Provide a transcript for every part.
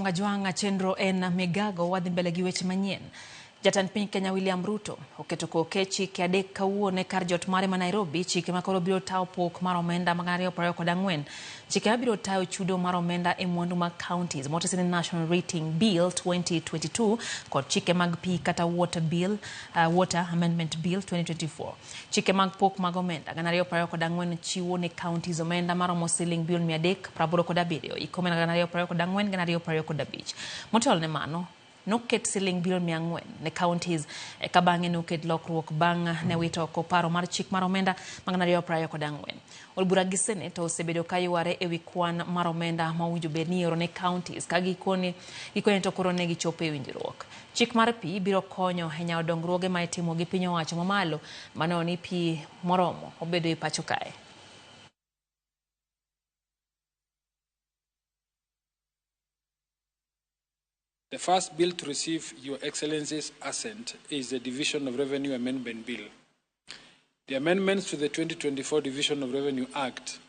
Ajwang' chenro en migago wadhi mbele gi weche manyien. Jatend piny Kenya William Ruto oketo koke chike adek kawuono e kar jot mare ma Nairobi, chike ma koro biro tayo pok mar omenda mag 2024. Chike mabiro tayo chudo mar omenda e mwandu mag counties motesi ni National Rating Bill 2022 kod chike mag pi kata Water Bill, Water Amendment Bill 2024. Chike mag pok mag omenda 2024 chiwo ne counties omenda maromo siling bilion 387 hik omenda 2024 2025. Motelo ne mano, noket siling bilion 400 ne counties eka bang'e noket lokruok bang' ne wito oko paro mar chik mar omenda mag 2024. Od bura gi Senate osebedo ka yware ewi kwan mar omenda ma owinjo bed ni ioro ne counties ka gikone to koro ne gichopo e winjruok. Chik mar pi biro konyo e nyawo dongruoge ma itimo gi piny owacho mamalo maneno ni pi moromo obedo e pacho kae. The first bill to receive Your Excellency's assent is the Division of Revenue Amendment Bill. The amendments to the 2024 Division of Revenue Act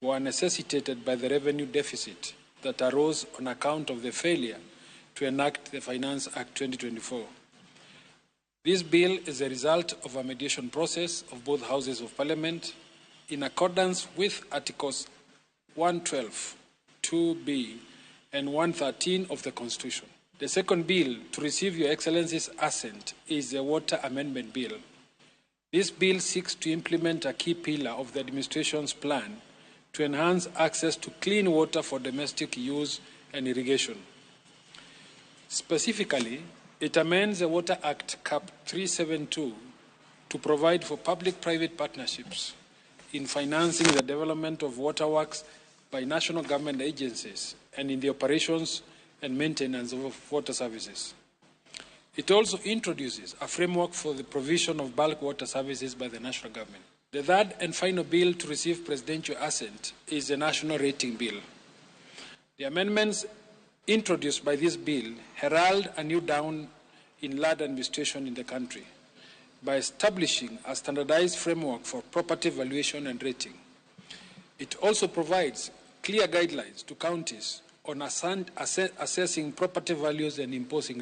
were necessitated by the revenue deficit that arose on account of the failure to enact the Finance Act 2024. This bill is a result of a mediation process of both Houses of Parliament in accordance with Articles 112, 2B, and 113 of the Constitution. The second bill to receive Your Excellency's assent is the Water Amendment Bill. This bill seeks to implement a key pillar of the administration's plan to enhance access to clean water for domestic use and irrigation. Specifically, it amends the Water Act Cap 372 to provide for public-private partnerships in financing the development of waterworks by national government agencies and in the operations and maintenance of water services. It also introduces a framework for the provision of bulk water services by the national government. The third and final bill to receive presidential assent is the National Rating Bill. The amendments introduced by this bill herald a new dawn in land administration in the country by establishing a standardized framework for property valuation and rating. It also provides clear guidelines to counties on assessing property values and imposing rates.